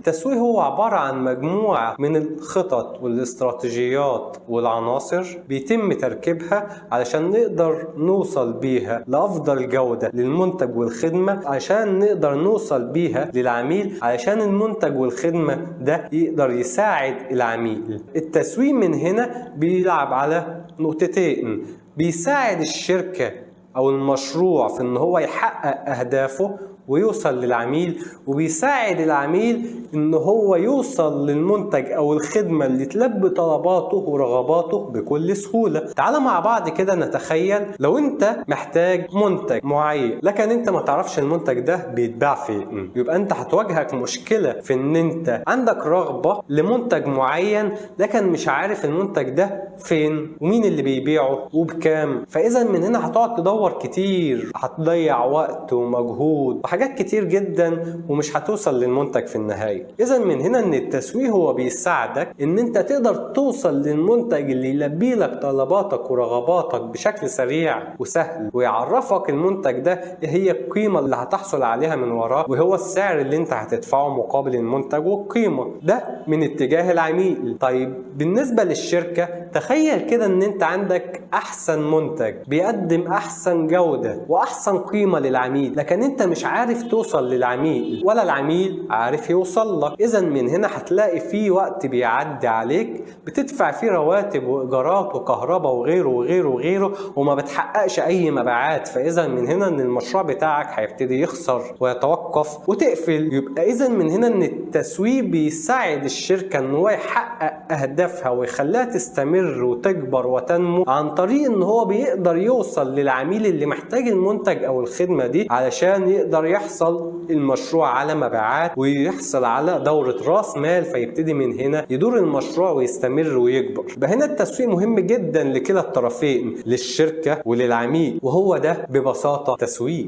التسويق هو عبارة عن مجموعة من الخطط والاستراتيجيات والعناصر بيتم تركيبها علشان نقدر نوصل بيها لأفضل جودة للمنتج والخدمة، عشان نقدر نوصل بيها للعميل، علشان المنتج والخدمة ده يقدر يساعد العميل. التسويق من هنا بيلعب على نقطتين: بيساعد الشركة أو المشروع في إن هو يحقق أهدافه ويوصل للعميل، وبيساعد العميل إن هو يوصل للمنتج أو الخدمة اللي تلبي طلباته ورغباته بكل سهولة. تعال مع بعض كده نتخيل لو أنت محتاج منتج معين لكن أنت ما تعرفش المنتج ده بيتباع فين، يبقى أنت هتواجهك مشكلة في إن أنت عندك رغبة لمنتج معين لكن مش عارف المنتج ده فين ومين اللي بيبيعه وبكام. فإذا من هنا هتقعد تدور كتير، هتضيع وقت ومجهود وحاجات كتير جدا ومش هتوصل للمنتج في النهاية. إذا من هنا إن التسويق هو بيساعدك إن أنت تقدر توصل للمنتج اللي يلبي لك طلباتك ورغباتك بشكل سريع وسهل، ويعرفك المنتج ده إيه هي القيمة اللي هتحصل عليها من وراه، وهو السعر اللي أنت هتدفعه مقابل المنتج والقيمة. ده من اتجاه العميل. طيب بالنسبة للشركة، تخيل كده إن أنت عندك أحسن منتج بيقدم أحسن جودة وأحسن قيمة للعميل، لكن أنت مش عارف توصل للعميل ولا العميل عارف يوصل لك. إذا من هنا هتلاقي في وقت بيعدي عليك بتدفع فيه رواتب وإيجارات وكهرباء وغيره وغيره وغيره وما بتحققش أي مبيعات. فإذا من هنا إن المشروع بتاعك هيبتدي يخسر ويتوقف وتقفل. يبقى إذا من هنا إن التسويق بيساعد الشركة إن هو يحقق أهدافها ويخليها تستمر وتكبر وتنمو عن طريق إن هو بيقدر يوصل للعميل اللي محتاج المنتج أو الخدمة دي علشان يقدر يحصل المشروع على مبيعات ويحصل على دورة راس مال، فيبتدي من هنا يدور المشروع ويستمر ويكبر. يبقى هنا التسويق مهم جدا لكلا الطرفين، للشركة وللعميل، وهو ده ببساطة تسويق.